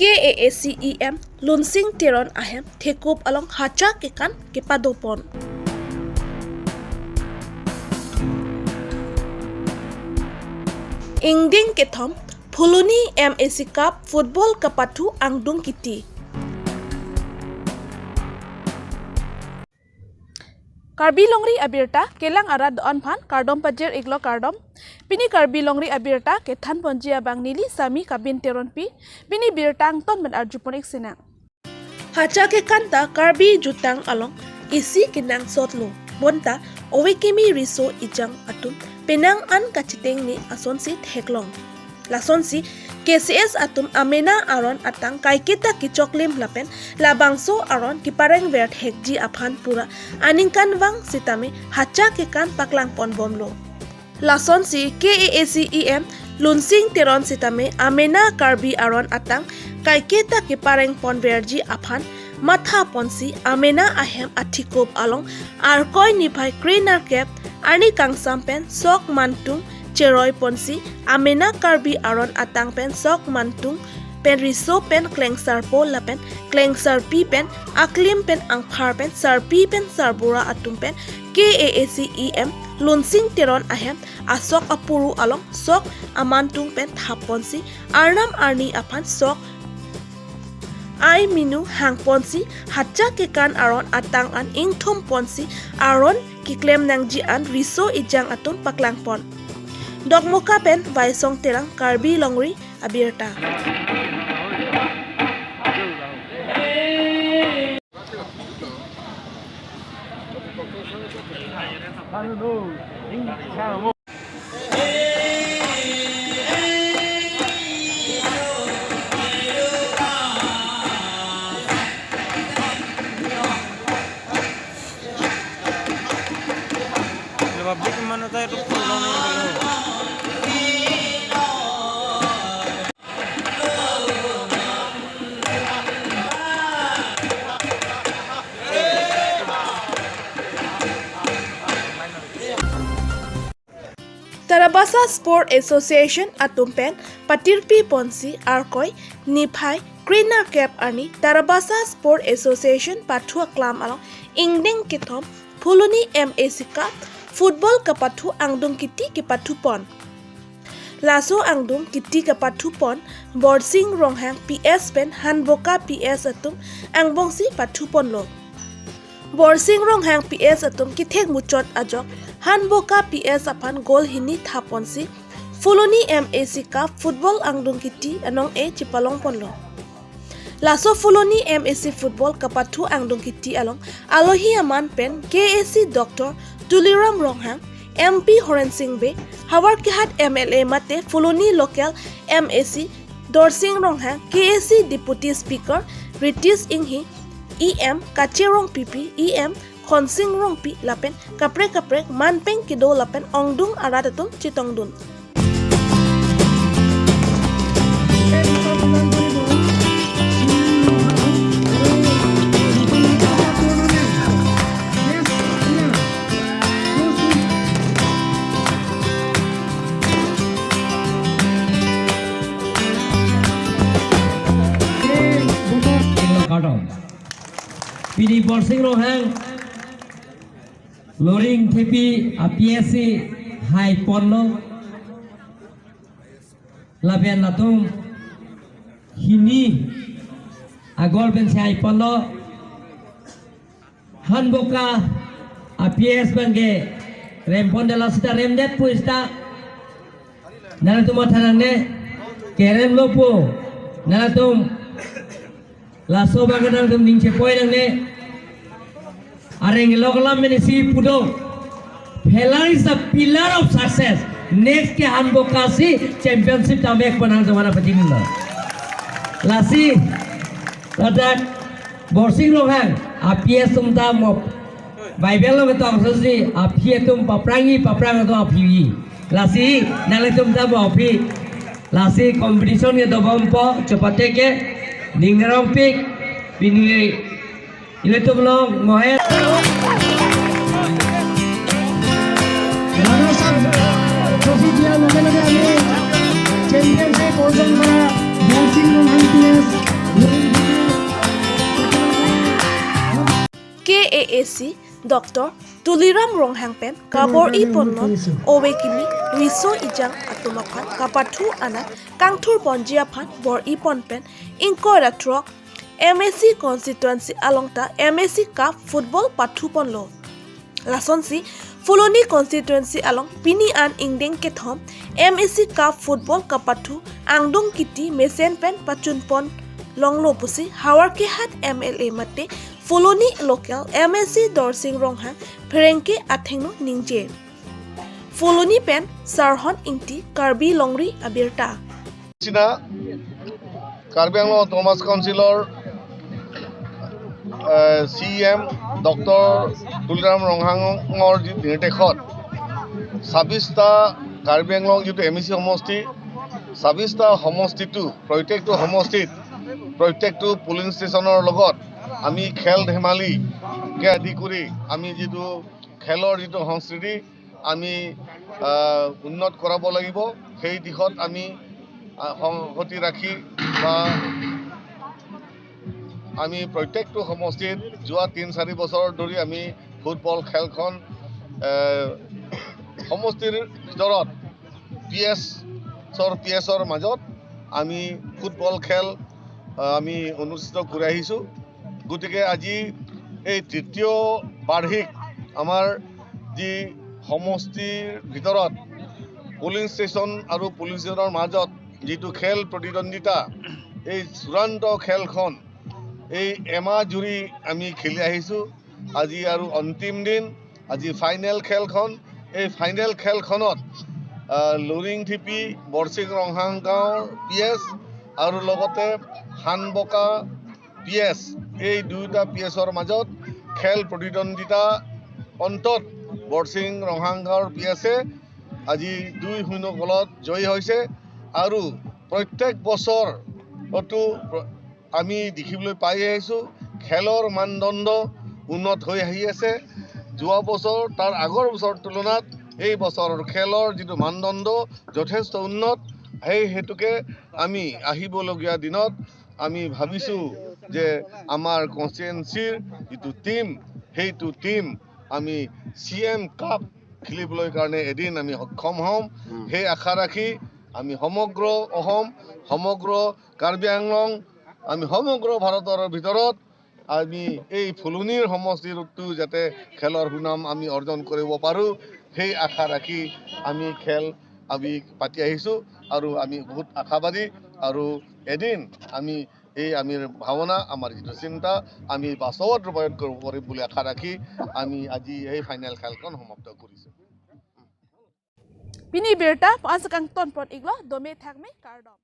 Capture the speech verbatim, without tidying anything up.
K A A C E M Lunsing Teron ahem thekup along hacha kekan kepadopon. Ingdeng kethom Phuloni M A C Cup Football kapathu angdung kiti. Karbi Longri abirta kelang arat do-an aphan kardom pajir iklo kardom. Pini Karbi Longri abirta kethan ponji abang neli Sami Kabin Teronpi. Pini birta angton pen arjupon ik sinang. Hacha kekan ta Karbi jutang along isi kenangsot lo. Bonta ove kimi riso ejang atum penang an kachitengne asonsi theklong. Lasonsi K C S atum amena aron atang kaiketa kechoklim lapen labangso aron keparengver thekji aphan pura aningkanvang sitame hacha kekan paklangpon bomlo. Lasonsi K A A C E M Lunsing Teron sitame amena Karbi aron atang kaiketa keparengponverji aphan mathaponsi amena ahem athekup along Arkoi niphai krenerkep arni kangsam pen sok mantung cheroiponsi amena Karbi aron atang pen sok mantung pen riso pen klengsarpo lapen klengsarpi pen aklim pen angphar pen sarpi pen sarbura atum pen K A A C E M Lunsing Teron ahem asok apuru along sok amantung pen thapponsi arnam arni aphan sok ai minu hangponsi hacha kekan aron atang an ingthumponsi aron keklem nangji an riso ejang atum paklangpon. Dokmoka pen Vaisong Terang, Karbi Longri abirta. Republic mano tayo tuk tulong na yung balo. Tarabasa Sport Association atum pen patirpiponsi Arkoi niphai krenerkep arni Tarabasa Sport Association pathu aklam along ingdeng kethom Phuloni M A C Cup Football kapathu angdung kiti kepathupon. Laso angdung kiti kepathupon Borsing Ronghang P S pen Hanboka P S atum angbongsi pathuponlo. Borsing Ronghang P S atum kethek muchot ajok Hanboka P S aphan goal hini thapponsi Phuloni M A C Cup Football angdung kiti anong-e chepalongponlo. Laso Phuloni M A C Football kapathu angdung kiti along alohi aman pen K A C Doctor Tuliram Ronghang, M P Horen Sing Bey, Howraghat M L A mate Phuloni local M A C Dorsing Ronghang, K A C Deputy Speaker Ritesh Enghi, E M Kache Rongpipi, E M Khonsing Rongpi lapen kaprek kaprek man pen kedo lapen ongdung arat atum chetongdun. Pini Borsing Ronghang Loring Thepi a P S si haiponlo. Lapen latum hini a-goal pensi haiponlo. Hanboka a P S abangke rempondetlo seta remdet pusita. Nangtum matha nangne keremlo pu. Nangtum laso abangke nangtum ning chepoi nangne. Areng lo kelam menisi pudo. Phelar is the pillar of success. Next ke Hanboka si championship ta mek pu nangtum aphan pachinilo. Lasi ladak Borsing Ronghang a P S atum ta mo Bible along ketokso si aphi atum paprangji, paprang atum aphi. Lasi nanglitum ta mo aphi. Lasi competition kedobompo chopate ke ning rongpik pini ilitum along mohe. Runner-up trophy দিয়াৰ লগে লগে আমি championship অৰ্জন কৰা বৰচিং Ronghang P S A C Doctor Tuliram Ronghang pen kabor-i ponlon ove kimi riso ejang atum aphan kapathu anat kangthur ponji aphan bor-i pon pen ingkoi ra throk M A C constituency along ta M A C Cup football pathu ponlo. Lasonsi Phuloni constituency along pini an ingdeng kethom M A C Cup football kapathu angdung kiti mesen pen pachun pon longlo pusi Howraghat M L A mate Phuloni local M A C Dorsing Ronghang pherangke athengno ningje. Phuloni pen Sarhon Ingti, Karbi Longri Abirta. Sina, Karbi Anglong Autonomous Councilor, eh, C E M Doctor Tuliram Ronghangor ji nirdekhot ছাব্বিশটা Karbi Anglong jitu M A C homosti, ছাব্বিশটা homostitu, প্ৰত্যেকটো homostiত, প্ৰত্যেকটো polling stationৰ লগত আমি খেল ধেমালি কে আদি কৰি আমি যিটো খেলৰ যিটো সংস্কৃতি আমি, আহ, উন্নত কৰাব লাগিব, সেই দিশত আমি, আহ, সংহতি ৰাখি বা আমি প্ৰত্যেকটো সমষ্টিত যোৱা তিনি চাৰি বছৰ ধৰি আমি ফুটবল খেলখন, আহ, সমষ্টিৰ ভিতৰত পি এছৰ, পি এছৰ মাজত আমি ফুটবল খেল, আহ, আমি অনুষ্ঠিত কৰি আহিছোঁ। গতিকে আজি এই তৃতীয় বাৰ্ষিক আমাৰ যি সমষ্টিৰ ভিতৰত পলিং ষ্টেচন আৰু পলিং ষ্টেচনৰ মাজত যিটো খেল প্ৰতিদ্বন্দ্বিতা, এই চূড়ান্ত খেলখন এই এমাহ জুৰি আমি খেলি আহিছোঁ। আজি আৰু অন্তিম দিন, আজি ফাইনেল খেলখন। এই ফাইনেল খেলখনত, আহ, লুৰিং থিপি বৰচিং ৰংহাং গাঁৱৰ পি এছ আৰু লগতে হানবকা পি এছ, এই দুয়োটা পি এছৰ মাজত খেল প্ৰতিদ্বন্দ্বিতা অন্তত বৰচিং ৰংহাং গাঁৱৰ পি এছে আজি দুই শূন্য গ'লত জয়ী হৈছে। আৰু প্ৰত্যেক বছৰতো প্ৰ-, আমি দেখিবলৈ পাই আহিছোঁ, খেলৰ মানদণ্ড উন্নত হৈ আহি আছে। যোৱা বছৰ, তাৰ আগৰ বছৰ তুলনাত এই বছৰ খেলৰ যিটো মানদণ্ড যথেষ্ট উন্নত। সেই হেতুকে আমি আহিবলগীয়া দিনত আমি ভাবিছোঁ যে আমাৰ কনষ্টিটুৱেঞ্চিৰ যিটো টিম, সেইটো টিম আমি চি এম কাপ খেলিবলৈ কাৰণে এদিন আমি সক্ষম হ'ম। উম। সেই আশা ৰাখি আমি সমগ্ৰ অসম, সমগ্ৰ কাৰ্বি আংলং, আমি সমগ্ৰ ভাৰতৰ ভিতৰত আমি এই ফুলনিৰ সমষ্টিটো যাতে খেলৰ সুনাম আমি অৰ্জন কৰিব পাৰোঁ, সেই আশা ৰাখি আমি খেল আমি পাতি আহিছোঁ। আৰু আমি বহুত আশাবাদী, আৰু এদিন আমি এই আমি ভাৱনা, আমাৰ যিটো চিন্তা, আমি বাস্তৱত ৰূপায়ণ কৰিব পাৰিম বুলি আশা ৰাখি আমি আজি এই ফাইনেল খেলখন সমাপ্ত কৰিছোঁ। Pini birta pu-an si kangton pon iklo, dome thakme, kardom.